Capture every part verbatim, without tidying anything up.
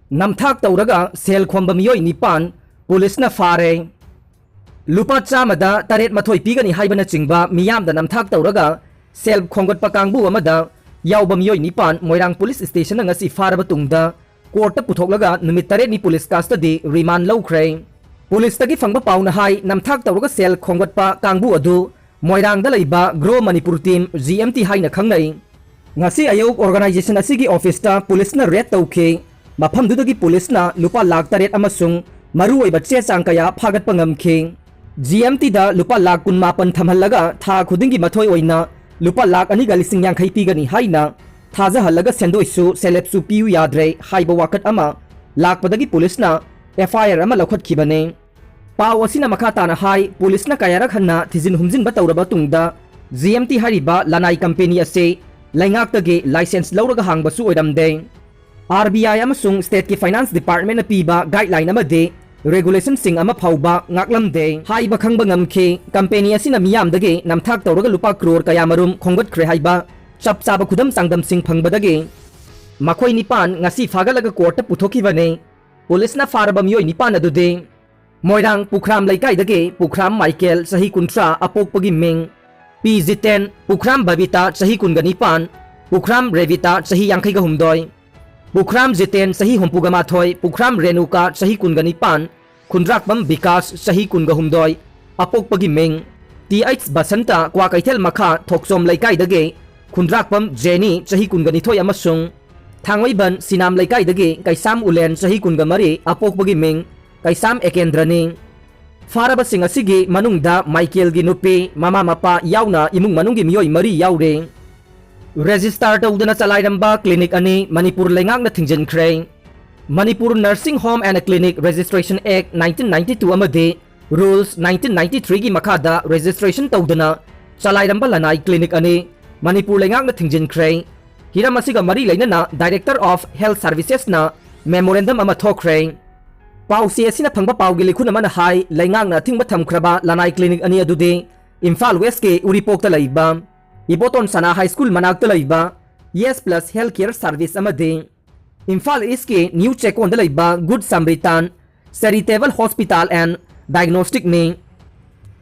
ꯅꯝꯊꯥꯛ ꯇꯧꯔꯒ ꯁꯦꯜ ꯈꯣꯝꯕ ꯃꯤꯑꯣꯏ ꯅꯤꯄꯥꯟ ꯄꯨꯂꯤꯁꯅ ꯐꯥꯔꯦ꯫ ꯂꯨꯄꯥ ꯆꯥꯝꯃꯗ ꯇꯔꯦꯠ ꯃꯊꯣꯏ ꯄꯤꯒꯅꯤ ꯍꯥꯏꯕꯅꯆꯤꯡꯕ ꯃꯤꯌꯥꯝꯗ ꯅꯝꯊꯥꯛ ꯇꯧꯔꯒ ꯁꯦꯜ ꯈꯣꯝꯒꯠꯄ ꯀꯥꯡꯕꯨ ꯑꯃꯗ ꯌꯥꯎꯕ ꯃꯤꯑꯣꯏ ꯅꯤꯄꯥꯟ ꯃꯣꯏꯔꯥꯡ ꯄꯨꯂꯤꯁ ꯁ꯭ꯇꯦꯁꯟꯅ ꯉꯁꯤ ꯐꯥꯔꯕ ꯇꯨꯡꯗ ꯀꯣꯔꯠꯇ ꯄꯨꯊꯣꯛꯂꯒ ꯅꯨꯃꯤꯠ ꯇꯔꯦꯠꯅꯤ ꯄꯨꯂꯤꯁ ꯀꯁꯇꯗꯤ ꯔꯤꯃꯥꯟ ꯂꯧꯈ꯭ꯔꯦ꯫ ꯄꯨꯂꯤꯁꯇꯒꯤ ꯐꯪꯕ ꯄꯥꯎꯅ ꯍꯥꯏ, ꯅꯝꯊꯥꯛ ꯇꯧꯔꯒ ꯁꯦꯜ ꯈꯣꯝꯒꯠꯄ ꯀꯥꯡꯕꯨ ꯑꯗꯨ ꯃꯣꯏꯔꯥꯡꯗ ꯂꯩꯕ grow Manipur team, G M T ꯍꯥꯏꯅ ꯈꯪꯅꯩ꯫ ꯉꯁꯤ ꯑꯌꯨꯛ ꯑꯣꯔꯒꯅꯥꯏꯖꯦꯁꯟ ꯑꯁꯤꯒꯤ ꯑꯣꯐꯤꯁꯇ ꯄꯨꯂꯤꯁꯅ ꯔꯦꯗ ꯇꯧꯈꯤ꯫ ꯃꯐꯝꯗꯨꯗꯒꯤ ꯄꯨꯂꯤꯁꯅ ꯂꯨꯄꯥ ꯂꯥꯈ ꯇꯔꯦꯠ ꯑꯃꯁꯨꯡ ꯃꯔꯨꯑꯣꯏꯕ ꯆꯦ ꯆꯥꯡ ꯀꯌꯥ ꯐꯥꯒꯠꯄ ꯉꯝꯈꯤ꯫ ꯖꯤ ꯑꯦꯝ ꯇꯤꯗ ꯂꯨꯄꯥ ꯂꯥꯈ ꯀꯨꯟꯃꯥꯄꯟ ꯊꯝꯍꯜꯂꯒ ꯊꯥ ꯈꯨꯗꯤꯡꯒꯤ ꯃꯊꯣꯏ ꯑꯣꯏꯅ ꯂꯨꯄꯥ ꯂꯥꯈ ꯑꯅꯤꯒ ꯂꯤꯁꯤꯡ ꯌꯥꯡꯈꯩ ꯄꯤꯒꯅꯤ ꯍꯥꯏꯅ ꯊꯥꯖꯍꯜꯂꯒ ꯁꯦꯟꯗꯣꯏꯁꯨ ꯁꯦꯂꯦꯞꯁꯨ ꯄꯤꯌꯨ ꯌꯥꯗ꯭ꯔꯦ ꯍꯥꯏꯕ ꯋꯥꯀꯠ ꯑꯃ ꯂꯥꯛꯄꯗꯒꯤ ꯄꯨꯂꯤꯁꯅ ꯑꯦꯐ ꯑꯥꯏ ꯑꯥꯔ ꯑꯃ ꯂꯧꯈꯠꯈꯤꯕꯅꯤ꯫ ꯄꯥꯎ ꯑꯁꯤꯅ ꯃꯈꯥ ꯇꯥꯅ ꯍꯥꯏ, ꯄꯨꯂꯤꯁꯅ ꯀꯌꯥꯔꯛ ꯍꯟꯅ ꯊꯤꯖꯤꯟ ꯍꯨꯝꯖꯤꯟꯕ ꯇꯧꯔꯕ ꯇꯨꯡꯗ, ꯖꯤ ꯑꯦꯝ ꯇꯤ ꯍꯥꯏꯔꯤꯕ ꯂꯅꯥꯏ ꯀꯝꯄꯦꯅꯤ ꯑꯁꯤ ꯂꯩꯉꯥꯛꯇꯒꯤ ꯂꯥꯏꯁꯦꯟꯁ ꯂꯧꯔꯒ ꯍꯥꯡꯕꯁꯨ ꯑꯣꯏꯔꯝꯗꯦ꯫ ꯑꯥꯔ ꯕꯤ ꯑꯥꯏ ꯑꯃꯁꯨꯡ ꯁ꯭ꯇꯦꯠꯀꯤ ꯐꯥꯏꯅꯥꯟꯁ ꯗꯤꯄꯥꯔꯠꯃꯦꯟꯅ ꯄꯤꯕ ꯒꯥꯏꯗꯂꯥꯏꯟ ꯑꯃꯗꯤ ꯔꯦꯒꯨꯂꯦꯁꯟꯁꯤꯡ ꯑꯃ ꯐꯥꯎꯕ ꯉꯥꯛꯂꯝꯗꯦ ꯍꯥꯏꯕ ꯈꯪꯕ ꯉꯝꯈꯤ꯫ ꯀꯝꯄꯦꯅꯤ ꯑꯁꯤꯅ ꯃꯤꯌꯥꯝꯗꯒꯤ ꯅꯝꯊꯥꯛ ꯇꯧꯔꯒ ꯂꯨꯄꯥ ꯀ꯭ꯔꯣꯔ ꯀꯌꯥꯃꯔꯨꯝ ꯈꯣꯝꯒꯠꯈ꯭ꯔꯦ ꯍꯥꯏꯕ ꯆꯞ ꯆꯥꯕ ꯈꯨꯗꯝ ꯆꯥꯡꯗꯝꯁꯤꯡ ꯐꯪꯕꯗꯒꯤ ꯃꯈꯣꯏ ꯅꯤꯄꯥꯟ ꯉꯁꯤ ꯐꯥꯒꯠꯂꯒ ꯀꯣꯔꯠꯇ ꯄꯨꯊꯣꯛꯈꯤꯕꯅꯤ꯫ ꯄꯨꯂꯤꯁꯅ ꯐꯥꯔꯕ ꯃꯤꯑꯣꯏ ꯅꯤꯄꯥꯟ ꯑꯗꯨꯗꯤ ꯃꯣꯏꯔꯥꯡ ꯄꯨꯈ꯭ꯔꯥꯝ ꯂꯩꯀꯥꯏꯗꯒꯤ ꯄꯨꯈ꯭ꯔꯥꯝ ꯃꯥꯏꯀꯦꯜ, ꯆꯍꯤ ꯀꯨꯟꯊ꯭ꯔꯥ, ꯑꯄꯣꯛꯄꯒꯤ ꯃꯤꯡ, ꯄꯤ ꯖꯤꯇꯦꯟ, ꯄꯨꯈ꯭ꯔꯥꯝ ꯕꯕꯤꯇꯥ, ꯆꯍꯤ ꯀꯨꯟꯒ ꯅꯤꯄꯥꯟ, ꯄꯨꯈ꯭ꯔꯥꯝ ꯔꯦꯕꯤꯇꯥ, ꯆꯍꯤ ꯌꯥꯡꯈꯩꯒ ꯍꯨꯝꯗꯣꯏ, ꯄꯨꯈ꯭ꯔꯥꯝ ꯖꯤꯇꯦꯟ, ꯆꯍꯤ ꯍꯨꯝꯐꯨꯒ ꯃꯥꯊꯣꯏ, ꯄꯨꯈ꯭ꯔꯥꯝ ꯔꯦꯅꯨꯀꯥ, ꯆꯍꯤ ꯀꯨꯟꯒ ꯅꯤꯄꯥꯟ, ꯈꯨꯟꯗ꯭ꯔꯥꯛꯄꯝ ꯕꯤꯀꯥꯁ, ꯆꯍꯤ ꯀꯨꯟꯒ ꯍꯨꯝꯗꯣꯏ, ꯑꯄꯣꯛꯄꯒꯤ ꯃꯤꯡ, ꯇꯤ ꯑꯩꯆ ꯕꯁꯟꯇ, ꯀ꯭ꯋꯥꯀꯩꯊꯦꯜ ꯃꯈꯥ ꯊꯣꯛꯆꯣꯝ ꯂꯩꯀꯥꯏꯗꯒꯤ ꯈꯨꯟꯗ꯭ꯔꯥꯛꯄꯝ ꯖꯦꯅꯤ, ꯆꯍꯤ ꯀꯨꯟꯒ ꯅꯤꯊꯣꯏ, ꯑꯃꯁꯨꯡ ꯊꯥꯡꯃꯩꯕꯟ ꯁꯤꯅꯥꯝ ꯂꯩꯀꯥꯏꯗꯒꯤ ꯀꯩꯁꯥꯝ ꯎꯂꯦꯟ, ꯆꯍꯤ ꯀꯨꯟꯒ ꯃꯔꯤ, ꯑꯄꯣꯛꯄꯒꯤ ꯃꯤꯡ ꯀꯩꯁꯥꯝ ꯑꯦꯀꯦꯟꯗ꯭ꯔꯅꯤ꯫ ꯐꯥꯔꯕꯁꯤꯡ ꯑꯁꯤꯒꯤ ꯃꯅꯨꯡꯗ ꯃꯥꯏꯀꯦꯜꯒꯤ ꯅꯨꯄꯤ, ꯃꯃꯥ ꯃꯄꯥ ꯌꯥꯎꯅ ꯏꯃꯨꯡ ꯃꯅꯨꯡꯒꯤ ꯃꯤꯑꯣꯏ ꯃꯔꯤ ꯌꯥꯎꯔꯤ꯫ ꯔꯦꯖꯤꯁꯇꯥꯔ ꯇꯧꯗꯅ ꯆꯂꯥꯏꯔꯝꯕ ꯀ꯭ꯂꯤꯅꯤꯛ ꯑꯅꯤ ꯃꯅꯤꯄꯨꯔ ꯂꯩꯉꯥꯛꯅ ꯊꯤꯡꯖꯤꯟꯈ꯭ꯔꯦ꯫ Manipur Nursing Home and Clinic Registration Act nineteen ninety two ꯑꯃꯗꯤ Rules nineteen ninety three ꯒꯤ ꯃꯈꯥꯗ ꯔꯦꯖꯤꯁꯇ꯭ꯔꯦꯁꯟ ꯇꯧꯗꯅ ꯆꯂꯥꯏꯔꯝꯕ ꯂꯅꯥꯏ ꯀ꯭ꯂꯤꯅꯤꯛ ꯑꯅꯤ ꯃꯅꯤꯄꯨꯔ ꯂꯩꯉꯥꯛꯅ ꯊꯤꯡꯖꯤꯟꯈ꯭ꯔꯦ꯫ ꯍꯤꯔꯝ ꯑꯁꯤꯒ ꯃꯔꯤ ꯂꯩꯅꯅ Director of Health Services ꯅ memorandum ꯑꯃ ꯊꯣꯛꯈ꯭ꯔꯦ꯫ ꯄꯥꯎꯆꯦ ꯑꯁꯤꯅ ꯐꯪꯕ ꯄꯥꯎꯒꯤ ꯂꯤꯈꯨꯟ ꯑꯃꯅ ꯍꯥꯏ, ꯂꯩꯉꯥꯛꯅ ꯑꯊꯤꯡꯕ ꯊꯝꯈ꯭ꯔꯕ ꯂꯅꯥꯏ ꯀ꯭ꯂꯤꯅꯤꯛ ꯑꯅꯤ ꯑꯗꯨꯗꯤ ꯏꯝꯐꯥꯜ ꯋꯦꯁꯀꯤ ꯎꯔꯤꯄꯣꯛꯇ ꯂꯩꯕ ꯏꯕꯣꯇꯣꯟ ꯁꯅꯥ ꯍꯥꯏ ꯁ꯭ꯀꯨꯜ ꯃꯅꯥꯛꯇ ꯂꯩꯕ Yes Plus Health Care Service ꯑꯃꯗꯤ ꯏꯝꯐꯥꯜ ꯏꯁꯀꯤ ꯅ꯭ꯌꯨ ꯆꯦꯛꯀꯣꯟꯗ ꯂꯩꯕ good samaritan charitable hospital and ꯗꯥꯏꯒꯅꯣꯁꯇꯤꯛꯅꯤ꯫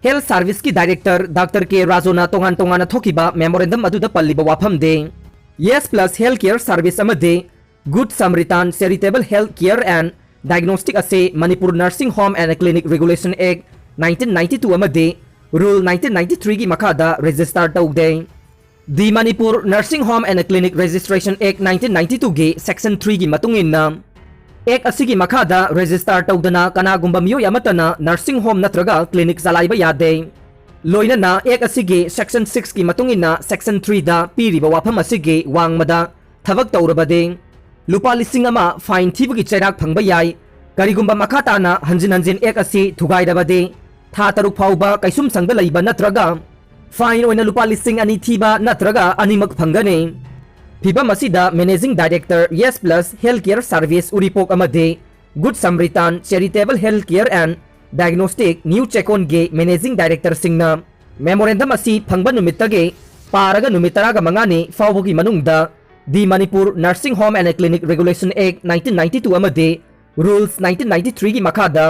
ꯍꯦꯜꯊ ꯁꯥꯔꯚꯤꯁꯀꯤ ꯗꯥꯏꯔꯦꯛꯇꯔ ꯗꯥꯛꯇꯔ ꯀꯦ ꯔꯥꯖꯣꯅ ꯇꯣꯉꯥꯟ ꯇꯣꯉꯥꯟꯅ ꯊꯣꯛꯈꯤꯕ ꯃꯦꯃꯣꯔꯦꯟꯗꯝ ꯑꯗꯨꯗ ꯄꯜꯂꯤꯕ ꯋꯥꯐꯝꯗꯤ, yes plus health care service ꯑꯃꯗꯤ good samaritan charitable health care and diagnostic ꯑꯁꯤ Manipur nursing home and clinic regulation act nineteen ninety two ꯑꯃꯗꯤ ꯔꯨꯜ ꯅꯥꯏꯟꯇꯤꯟ ꯅꯥꯏꯟꯇꯤ ꯊ꯭ꯔꯤꯒꯤ ꯃꯈꯥꯗ ꯔꯦꯖꯤꯁꯇꯥꯔ ꯇꯧꯗꯦ꯫ The Manipur nursing home and clinic registration act nineteen ninety ꯇꯨꯒꯤ section ꯊ꯭ꯔꯤꯒꯤ ꯃꯇꯨꯡ ꯏꯟꯅ, ꯑꯦꯛ ꯑꯁꯤꯒꯤ ꯃꯈꯥꯗ ꯔꯦꯖꯤꯁꯇꯥꯔ ꯇꯧꯗꯅ ꯀꯅꯥꯒꯨꯝꯕ ꯃꯤꯑꯣꯏ ꯑꯃꯠꯇꯅ ꯅꯔꯁꯤꯡ ꯍꯣꯝ ꯅꯠꯇ꯭ꯔꯒ ꯀ꯭ꯂꯤꯅꯤꯛ ꯆꯂꯥꯏꯕ ꯌꯥꯗꯦ꯫ ꯂꯣꯏꯅꯅ ꯑꯦꯛ ꯑꯁꯤꯒꯤ ꯁꯦꯛꯁꯟ ꯁꯤꯛꯁꯀꯤ ꯃꯇꯨꯡ ꯏꯟꯅ ꯁꯦꯛꯁꯟ ꯊ꯭ꯔꯤꯗ ꯄꯤꯔꯤꯕ ꯋꯥꯐꯝ ꯑꯁꯤꯒꯤ ꯋꯥꯡꯃꯗ ꯊꯕꯛ ꯇꯧꯔꯕꯗꯤ ꯂꯨꯄꯥ ꯂꯤꯁꯤꯡ ꯑꯃ ꯐꯥꯏꯟ ꯊꯤꯕꯒꯤ ꯆꯩꯔꯥꯛ ꯐꯪꯕ ꯌꯥꯏ꯫ ꯀꯔꯤꯒꯨꯝꯕ ꯃꯈꯥ ꯇꯥꯅ ꯍꯟꯖꯤꯟ ꯍꯟꯖꯤꯟ ꯑꯦꯛ ꯑꯁꯤ ꯊꯨꯒꯥꯏꯔꯕꯗꯤ ꯊꯥ ꯇꯔꯨꯛ ꯐꯥꯎꯕ ꯀꯩꯁꯨꯝꯁꯪꯗ ꯂꯩꯕ ꯅꯠꯇ꯭ꯔꯒ ꯐꯥꯏꯟ ꯑꯣꯏꯅ ꯂꯨꯄꯥ ꯂꯤꯁꯤꯡ ꯑꯅꯤ ꯊꯤꯕ ꯅꯠꯇ꯭ꯔꯒ ꯑꯅꯤꯃꯛ ꯐꯪꯒꯅꯤ꯫ ꯐꯤꯚꯝ ꯑꯁꯤꯗ managing director yes plus health care service ꯎꯔꯤꯄꯣꯛ ꯑꯃꯗꯤ good samaritan charitable health care and diagnostic new ꯆꯦꯀꯣꯟꯒꯤ ꯃꯦꯅꯦꯖꯤꯡ ꯗꯥꯏꯔꯦꯛꯇꯔꯁꯤꯡꯅ ꯃꯦꯃꯣꯔꯦꯟꯗꯝ ꯑꯁꯤ ꯐꯪꯕ ꯅꯨꯃꯤꯠꯇꯒꯤ ꯄꯥꯔꯒ ꯅꯨꯃꯤꯠ ꯇꯔꯥꯒ ꯃꯉꯥꯅꯤ ꯐꯥꯎꯕꯒꯤ ꯃꯅꯨꯡꯗ the Manipur nursing home and clinic regulation act nineteen ninety two ꯑꯃꯗꯤ ꯔꯨꯜꯁ ꯅꯥꯏꯟꯇꯤꯟ ꯅꯥꯏꯟꯇꯤ ꯊ꯭ꯔꯤꯒꯤ ꯃꯈꯥꯗ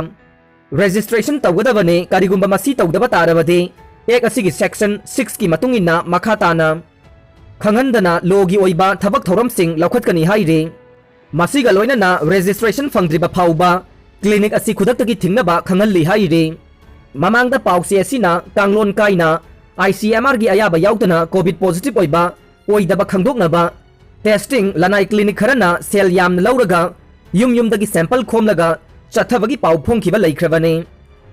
ꯔꯦꯖꯤꯁꯇ꯭ꯔꯦꯁꯟ ꯇꯧꯒꯗꯕꯅꯤ꯫ ꯀꯔꯤꯒꯨꯝꯕ ꯃꯁꯤ ꯇꯧꯗꯕ ꯇꯥꯔꯕꯗꯤ ꯑꯦꯛ ꯑꯁꯤꯒꯤ ꯁꯦꯛꯁꯟ ꯁꯤꯛꯁꯀꯤ ꯃꯇꯨꯡ ꯏꯟꯅ ꯃꯈꯥ ꯇꯥꯅ ꯈꯪꯍꯟꯗꯅ ꯂꯣꯒꯤ ꯑꯣꯏꯕ ꯊꯕꯛ ꯊꯧꯔꯝꯁꯤꯡ ꯂꯧꯈꯠꯀꯅꯤ ꯍꯥꯏꯔꯤ꯫ ꯃꯁꯤꯒ ꯂꯣꯏꯅꯅ ꯔꯦꯖꯤꯁꯇ꯭ꯔꯦꯁꯟ ꯐꯪꯗ꯭ꯔꯤꯕ ꯐꯥꯎꯕ ꯀ꯭ꯂꯤꯅꯤꯛ ꯑꯁꯤ ꯈꯨꯗꯛꯇꯒꯤ ꯊꯤꯡꯅꯕ ꯈꯪꯍꯜꯂꯤ ꯍꯥꯏꯔꯤ꯫ ꯃꯃꯥꯡꯗ ꯄꯥꯎꯆꯦ ꯑꯁꯤꯅ ꯀꯥꯡꯂꯣꯟ ꯀꯥꯏꯅ ꯑꯥꯏ ꯁꯤ ꯑꯦꯝ ꯑꯥꯔꯒꯤ ꯑꯌꯥꯕ ꯌꯥꯎꯗꯅ ꯀꯣꯚꯤꯗ ꯄꯣꯖꯤꯇꯤꯚ ꯑꯣꯏꯕ ꯑꯣꯏꯗꯕ ꯈꯪꯗꯣꯛꯅꯕ ꯇꯦꯁꯇꯤꯡ ꯂꯅꯥꯏ ꯀ꯭ꯂꯤꯅꯤꯛ ꯈꯔꯅ ꯁꯦꯜ ꯌꯥꯝꯅ ꯂꯧꯔꯒ ꯌꯨꯝ ꯌꯨꯝꯗꯒꯤ ꯁꯦꯝꯄꯜ ꯈꯣꯝꯂꯒ ꯆꯠꯊꯕꯒꯤ ꯄꯥꯎ ꯐꯣꯡꯈꯤꯕ ꯂꯩꯈ꯭ꯔꯕꯅꯤ꯫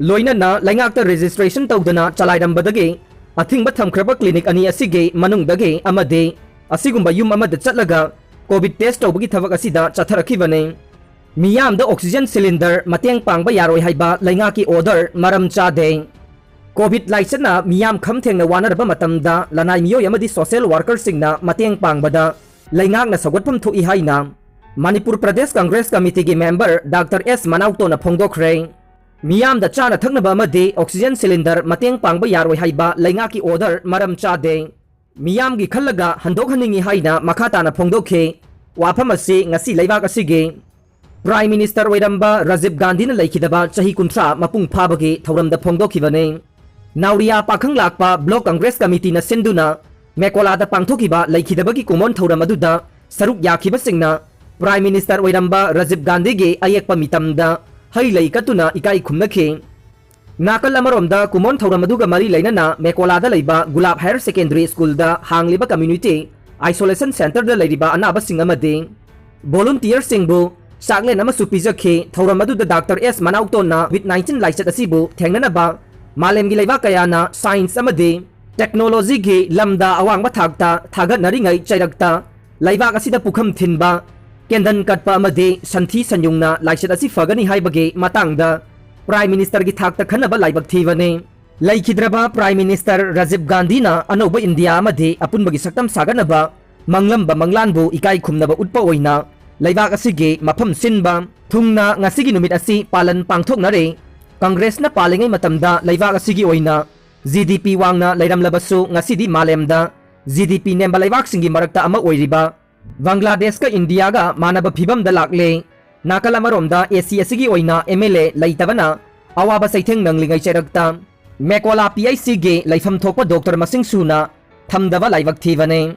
ꯂꯣꯏꯅꯅ ꯂꯩꯉꯥꯛꯇ ꯔꯦꯖꯤꯁꯇ꯭ꯔꯦꯁꯟ ꯇꯧꯗꯅ ꯆꯂꯥꯏꯔꯝꯕꯗꯒꯤ ꯑꯊꯤꯡꯕ ꯊꯝꯈ꯭ꯔꯕ ꯀ꯭ꯂꯤꯅꯤꯛ ꯑꯅꯤ ꯑꯁꯤꯒꯤ ꯃꯅꯨꯡꯗꯒꯤ ꯑꯃꯗꯤ ꯑꯁꯤꯒꯨꯝꯕ ꯌꯨꯝ ꯑꯃꯗ ꯆꯠꯂꯒ ꯀꯣꯚꯤꯗ ꯇꯦꯁ ꯇꯧꯕꯒꯤ ꯊꯕꯛ ꯑꯁꯤꯗ ꯆꯠꯊꯔꯛꯈꯤꯕꯅꯤ꯫ ꯃꯤꯌꯥꯝꯗ ꯑꯣꯛꯁꯤꯖꯦꯟ ꯁꯤꯂꯤꯟꯗꯔ ꯃꯇꯦꯡ ꯄꯥꯡꯕ ꯌꯥꯔꯣꯏ ꯍꯥꯏꯕ ꯂꯩꯉꯥꯛꯀꯤ ꯑꯣꯔꯗꯔ ꯃꯔꯝ ꯆꯥꯗꯦ꯫ ꯀꯣꯚꯤꯗ ꯂꯥꯏꯆꯠꯅ ꯃꯤꯌꯥꯝ ꯈꯝ ꯊꯦꯡꯅ ꯋꯥꯅꯔꯕ ꯃꯇꯝꯗ ꯂꯅꯥꯏ ꯃꯤꯑꯣꯏ ꯑꯃꯗꯤ ꯁꯣꯁꯤꯌꯦꯜ ꯋꯥꯔꯀꯔꯁꯤꯡꯅ ꯃꯇꯦꯡ ꯄꯥꯡꯕꯗ ꯂꯩꯉꯥꯛꯅ ꯁꯧꯒꯠꯐꯝ ꯊꯣꯛꯏ ꯍꯥꯏꯅ ꯃꯅꯤꯄꯨꯔ ꯄ꯭ꯔꯗꯦꯁ ꯀꯪꯒ꯭ꯔꯦꯁ ꯀꯃꯤꯇꯤꯒꯤ ꯃꯦꯝꯕꯔ ꯗꯥꯛꯇꯔ ꯑꯦꯁ ꯃꯅꯥꯎꯇꯣꯅ ꯐꯣꯡꯗꯣꯛꯈ꯭ꯔꯦ꯫ ꯃꯤꯌꯥꯝꯗ ꯆꯥꯅ ꯊꯛꯅꯕ ꯑꯃꯗꯤ ꯑꯣꯛꯁꯤꯖꯦꯟ ꯁꯤꯂꯤꯟꯗꯔ ꯃꯇꯦꯡ ꯄꯥꯡꯕ ꯌꯥꯔꯣꯏ ꯍꯥꯏꯕ ꯂꯩꯉꯥꯛꯀꯤ ꯑꯣꯔꯗꯔ ꯃꯔꯝ ꯆꯥꯗꯦ꯫ ꯃꯤꯌꯥꯝꯒꯤ ꯈꯜꯂꯒ ꯍꯟꯗꯣꯛꯍꯟꯅꯤꯡꯏ ꯍꯥꯏꯅ ꯃꯈꯥ ꯇꯥꯅ ꯐꯣꯡꯗꯣꯛꯈꯤ꯫ ꯋꯥꯐꯝ ꯑꯁꯤ ꯉꯁꯤ ꯂꯩꯕꯥꯛ ꯑꯁꯤꯒꯤ Prime Minister ꯑꯣꯏꯔꯝꯕ ꯔꯥꯖꯤꯕ ꯒꯥꯟꯙꯤꯅ ꯂꯩꯈꯤꯗꯕ ꯆꯍꯤ ꯀꯨꯟꯊ꯭ꯔꯥ ꯃꯄꯨꯡ ꯐꯥꯕꯒꯤ ꯊꯧꯔꯝꯗ ꯐꯣꯡꯗꯣꯛꯈꯤꯕꯅꯤ꯫ ꯅꯥꯎꯔꯤꯌꯥ ꯄꯥꯈꯪ ꯂꯥꯛꯄ Block Congress Committeeꯅ ꯁꯤꯟꯗꯨꯅ ꯃꯦꯀꯣꯂꯥꯗ ꯄꯥꯡꯊꯣꯛꯈꯤꯕ ꯂꯩꯈꯤꯗꯕꯒꯤ ꯀꯨꯝꯑꯣꯟ ꯊꯧꯔꯝ ꯑꯗꯨꯗ ꯁꯔꯨꯛ ꯌꯥꯈꯤꯕꯁꯤꯡꯅ Prime Minister ꯑꯣꯏꯔꯝꯕ ꯔꯥꯖꯤꯕ ꯒꯥꯟꯙꯤꯒꯤ ꯑꯌꯦꯛꯄ ꯃꯤꯇꯝꯗ ꯍꯩ ꯂꯩ ꯀꯠꯇꯨꯅ ꯏꯀꯥꯏ ꯈꯨꯝꯅꯈꯤ꯫ ꯅꯥꯀꯜ ꯑꯃꯔꯣꯝꯗ ꯀꯨꯝꯑꯣꯟ ꯊꯧꯔꯝ ꯑꯗꯨꯒ ꯃꯔꯤ ꯂꯩꯅꯅ ꯃꯦꯀꯣꯂꯥꯗ ꯂꯩꯕ ꯒꯨꯂꯥꯞ Higher Secondary Schoolꯗ ꯍꯥꯡꯂꯤꯕ Community Isolation Centreꯗ ꯂꯩꯔꯤꯕ ꯑꯅꯥꯕꯁꯤꯡ ꯑꯃꯗꯤ volunteerꯁꯤꯡꯕꯨ ꯆꯥꯛꯂꯦꯟ ꯑꯃꯁꯨ ꯄꯤꯖꯈꯤ꯫ ꯊꯧꯔꯝ ꯑꯗꯨꯗ Doctor S ꯃꯅꯥꯎꯇꯣꯟꯅ COVID nineteen ꯂꯥꯏꯆꯠ ꯑꯁꯤꯕꯨ ꯊꯦꯡꯅꯅꯕ ꯃꯥꯂꯦꯝꯒꯤ ꯂꯩꯕꯥꯛ ꯀꯌꯥꯅ science ꯑꯃꯗꯤ technologyꯒꯤ ꯂꯝꯗ ꯑꯋꯥꯡꯕ ꯊꯥꯛꯇ ꯊꯥꯒꯠꯅꯔꯤꯉꯩ ꯆꯩꯔꯛꯇ ꯂꯩꯕꯥꯛ ꯑꯁꯤꯗ ꯄꯨꯈꯝ ꯊꯤꯟꯕ, ꯀꯦꯟꯗꯜ ꯀꯠꯄ ꯑꯃꯗꯤ ꯁꯟꯊꯤ ꯁꯟꯌꯨꯡꯅ ꯂꯥꯏꯆꯠ ꯑꯁꯤ ꯐꯒꯅꯤ ꯍꯥꯏꯕꯒꯤ ꯃꯇꯥꯡꯗ Prime Ministerꯒꯤ ꯊꯥꯛꯇ ꯈꯟꯅꯕ ꯂꯥꯏꯕꯛ ꯊꯤꯕꯅꯤ꯫ ꯂꯩꯈꯤꯗ꯭ꯔꯕ Prime Minister ꯔꯥꯖꯤꯕ ꯒꯥꯟꯙꯤꯅ ꯑꯅꯧꯕ ꯏꯟꯗꯤꯌꯥ ꯑꯃꯗꯤ ꯑꯄꯨꯟꯕꯒꯤ ꯁꯛꯇꯝ ꯁꯥꯒꯠꯅꯕ ꯃꯪꯂꯝꯕ ꯃꯪꯂꯥꯟꯕꯨ ꯏꯀꯥꯏ ꯈꯨꯝꯅꯕ ꯎꯠꯄ ꯑꯣꯏꯅ ꯂꯩꯕꯥꯛ ꯑꯁꯤꯒꯤ ꯃꯐꯝ ꯁꯤꯟꯕ ꯊꯨꯡꯅ ꯉꯁꯤꯒꯤ ꯅꯨꯃꯤꯠ ꯑꯁꯤ ꯄꯥꯂꯟ ꯄꯥꯡꯊꯣꯛꯅꯔꯤ꯫ ꯀꯪꯒ꯭ꯔꯦꯁꯅ ꯄꯥꯜꯂꯤꯉꯩ ꯃꯇꯝꯗ ꯂꯩꯕꯥꯛ ꯑꯁꯤꯒꯤ ꯑꯣꯏꯅ GDP ꯋꯥꯡꯅ ꯂꯩꯔꯝꯂꯕꯁꯨ ꯉꯁꯤꯗꯤ ꯃꯥꯂꯦꯝꯗ GDP ꯅꯦꯝꯕ ꯂꯩꯕꯥꯛꯁꯤꯡꯒꯤ ꯃꯔꯛꯇ ꯑꯃ ꯑꯣꯏꯔꯤꯕ ꯕꯪꯒ꯭ꯂꯥꯗꯦꯁꯀ ꯏꯟꯗꯤꯌꯥꯒ ꯃꯥꯟꯅꯕ ꯐꯤꯚꯝꯗ ꯂꯥꯛꯂꯦ꯫ ꯅꯥꯀꯜ ꯑꯃꯔꯣꯝꯗ AC ꯑꯁꯤꯒꯤ ꯑꯣꯏꯅ MLA ꯂꯩꯇꯕꯅ ꯑꯋꯥꯕ ꯆꯩꯊꯦꯡ ꯅꯪꯂꯤꯉꯩ ꯆꯩꯔꯛꯇ ꯃꯦꯀꯣꯂꯥ PICꯒꯤ ꯂꯩꯐꯝ ꯊꯣꯛꯄ doctor ꯃꯁꯤꯡ ꯁꯨꯅ ꯊꯝꯗꯕ ꯂꯥꯏꯕꯛ ꯊꯤꯕꯅꯤ꯫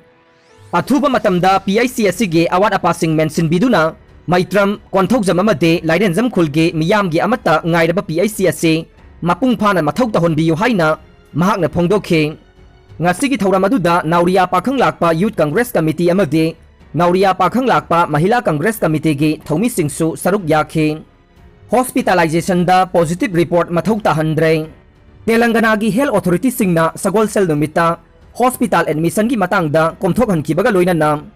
ꯑꯊꯨꯕ ꯃꯇꯝꯗ PIC ꯑꯁꯤꯒꯤ ꯑꯋꯥꯠ ꯑꯄꯥꯁꯤꯡ ꯃꯦꯟꯁꯤꯟꯕꯤꯗꯨꯅ ꯃꯩꯇ꯭ꯔꯝ, ꯀꯣꯟꯊꯧꯖꯝ ꯑꯃꯗꯤ ꯂꯥꯏꯔꯦꯟꯖꯝ ꯈꯨꯜꯒꯤ ꯃꯤꯌꯥꯝꯒꯤ ꯑꯃꯠꯇ ꯉꯥꯏꯔꯕ PIC ꯑꯁꯤ ꯃꯄꯨꯡ ꯐꯥꯅ ꯃꯊꯧ ꯇꯧꯍꯟꯕꯤꯌꯨ ꯍꯥꯏꯅ ꯃꯍꯥꯛꯅ ꯐꯣꯡꯗꯣꯛꯈꯤ꯫ ꯉꯁꯤꯒꯤ ꯊꯧꯔꯝ ꯑꯗꯨꯗ ꯅꯥꯎꯔꯤꯌꯥ ꯄꯥꯈꯪ ꯂꯥꯛꯄ Youth Congress Committee ꯑꯃꯗꯤ ꯅꯥꯎꯔꯤꯌꯥ ꯄꯥꯈꯪ ꯂꯥꯛꯄ Mahila Congress Committeeꯒꯤ ꯊꯧꯃꯤꯁꯤꯡꯁꯨ ꯁꯔꯨꯛ ꯌꯥꯈꯤ꯫ Hospitalizationꯗ positive report ꯃꯊꯧ ꯇꯥꯍꯟꯗ꯭ꯔꯦ꯫ ꯇꯦꯂꯪꯒꯅꯥꯒꯤ health authorityꯁꯤꯡꯅ ꯁꯒꯣꯜꯁꯦꯜ ꯅꯨꯃꯤꯠꯇ hospital admissionꯒꯤ ꯃꯇꯥꯡꯗ ꯀꯣꯝꯊꯣꯛꯍꯟꯈꯤꯕꯒ ꯂꯣꯏꯅꯅ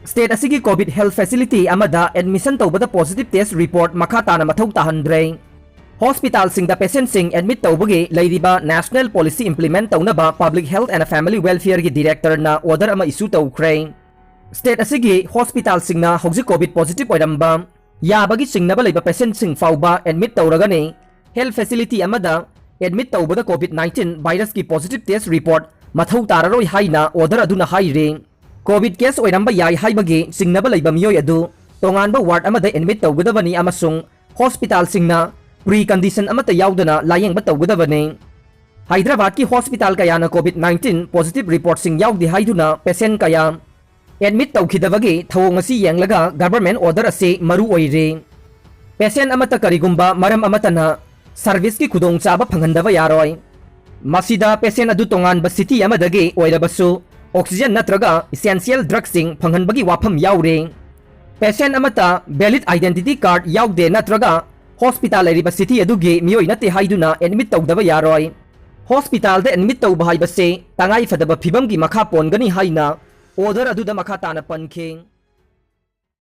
state ꯑꯁꯤꯒꯤ COVID health facility ꯑꯃꯗ admission ꯇꯧꯕꯗ positive test report ꯃꯈꯥ ꯇꯥꯅ ꯃꯊꯧ ꯇꯥꯍꯟꯗ꯭ꯔꯦ꯫ Hospitalꯁꯤꯡꯗ patientꯁꯤꯡ admit ꯇꯧꯕꯒꯤ ꯂꯩꯔꯤꯕ national policy implement ꯇꯧꯅꯕ Public Health and Family Welfareꯒꯤ directorꯅ order ꯑꯃ issue ꯇꯧꯈ꯭ꯔꯦ꯫ State ꯑꯁꯤꯒꯤ hospitalꯁꯤꯡꯅ ꯍꯧꯖꯤꯛ COVID positive ꯑꯣꯏꯔꯝꯕ ꯌꯥꯕꯒꯤ ꯆꯤꯡꯅꯕ ꯂꯩꯕ patientꯁꯤꯡ ꯐꯥꯎꯕ admit ꯇꯧꯔꯒꯅꯤ꯫ Health facility ꯑꯃꯗ admit ꯇꯧꯕꯗ COVID nineteen virusꯀꯤ positive test report ꯃꯊꯧ ꯇꯥꯔꯔꯣꯏ ꯍꯥꯏꯅ order ꯑꯗꯨꯅ ꯍꯥꯏꯔꯤ꯫ ꯀꯣꯚꯤꯗ ꯀꯦꯁ ꯑꯣꯏꯔꯝꯕ ꯌꯥꯏ ꯍꯥꯏꯕꯒꯤ ꯆꯤꯡꯅꯕ ꯂꯩꯕ ꯃꯤꯑꯣꯏ ꯑꯗꯨ ꯇꯣꯉꯥꯟꯕ ꯋꯥꯔꯗ ꯑꯃꯗ ꯑꯦꯗꯃꯤꯠ ꯇꯧꯒꯗꯕꯅꯤ ꯑꯃꯁꯨꯡ ꯍꯣꯁꯄꯤꯇꯥꯜꯁꯤꯡꯅ ꯄ꯭ꯔꯤ ꯀꯟꯗꯤꯁꯟ ꯑꯃꯠꯇ ꯌꯥꯎꯗꯅ ꯂꯥꯌꯦꯡꯕ ꯇꯧꯒꯗꯕꯅꯤ꯫ ꯍꯥꯏꯗ꯭ꯔꯕꯥꯗꯀꯤ ꯍꯣꯁꯄꯤꯇꯥꯜ ꯀꯌꯥꯅ ꯀꯣꯚꯤꯗ ꯅꯥꯏꯟꯇꯤꯟ ꯄꯣꯖꯤꯇꯤꯚ ꯔꯤꯄꯣꯔꯠꯁꯤꯡ ꯌꯥꯎꯗꯦ ꯍꯥꯏꯗꯨꯅ ꯄꯦꯁꯦꯟ ꯀꯌꯥ ꯑꯦꯗꯃꯤꯠ ꯇꯧꯈꯤꯗꯕꯒꯤ ꯊꯧꯑꯣꯡ ꯑꯁꯤ ꯌꯦꯡꯂꯒ ꯒꯚꯔꯟꯃꯦꯟꯠ ꯑꯣꯔꯗꯔ ꯑꯁꯤ ꯃꯔꯨ ꯑꯣꯏꯔꯤ꯫ ꯄꯦꯁꯦꯟ ꯑꯃꯠꯇ ꯀꯔꯤꯒꯨꯝꯕ ꯃꯔꯝ ꯑꯃꯠꯇꯅ ꯁꯔꯚꯤꯁꯀꯤ ꯈꯨꯗꯣꯡꯆꯥꯕ ꯐꯪꯍꯟꯗꯕ ꯌꯥꯔꯣꯏ꯫ ꯃꯁꯤꯗ ꯄꯦꯁꯦꯟ ꯑꯗꯨ ꯇꯣꯉꯥꯟꯕ ꯁꯤꯇꯤ ꯑꯃꯗꯒꯤ ꯑꯣꯏꯔꯕꯁꯨ ꯑꯣꯛꯁꯤꯖꯟ ꯅꯠꯇ꯭ꯔꯒ ꯏꯁꯦꯟꯁꯤꯌꯦꯜ ꯗ꯭ꯔꯒꯁꯤꯡ ꯐꯪꯍꯟꯕꯒꯤ ꯋꯥꯐꯝ ꯌꯥꯎꯔꯤ꯫ ꯄꯦꯁꯦꯟ ꯑꯃꯠꯇ ꯚꯦꯂꯤꯗ ꯑꯥꯏꯗꯦꯟꯇꯤꯇꯤ ꯀꯥꯔꯗ ꯌꯥꯎꯗꯦ ꯅꯠꯇ꯭ꯔꯒ ꯍꯣꯁꯄꯤꯇꯥꯜ ꯂꯩꯔꯤꯕ ꯁꯤꯇꯤ ꯑꯗꯨꯒꯤ ꯃꯤꯑꯣꯏ ꯅꯠꯇꯦ ꯍꯥꯏꯗꯨꯅ ꯑꯦꯗꯃꯤꯠ ꯇꯧꯗꯕ ꯌꯥꯔꯣꯏ꯫ ꯍꯣꯁꯄꯤꯇꯥꯜꯗ ꯑꯦꯗꯃꯤꯠ ꯇꯧꯕ ꯍꯥꯏꯕꯁꯤ ꯇꯉꯥꯏ ꯐꯗꯕ ꯐꯤꯚꯝꯒꯤ ꯃꯈꯥ ꯄꯣꯟꯒꯅꯤ ꯍꯥꯏꯅ ꯑꯣꯔꯗꯔ ꯑꯗꯨꯗ ꯃꯈꯥ ꯇꯥꯅ ꯄꯟꯈꯤ꯫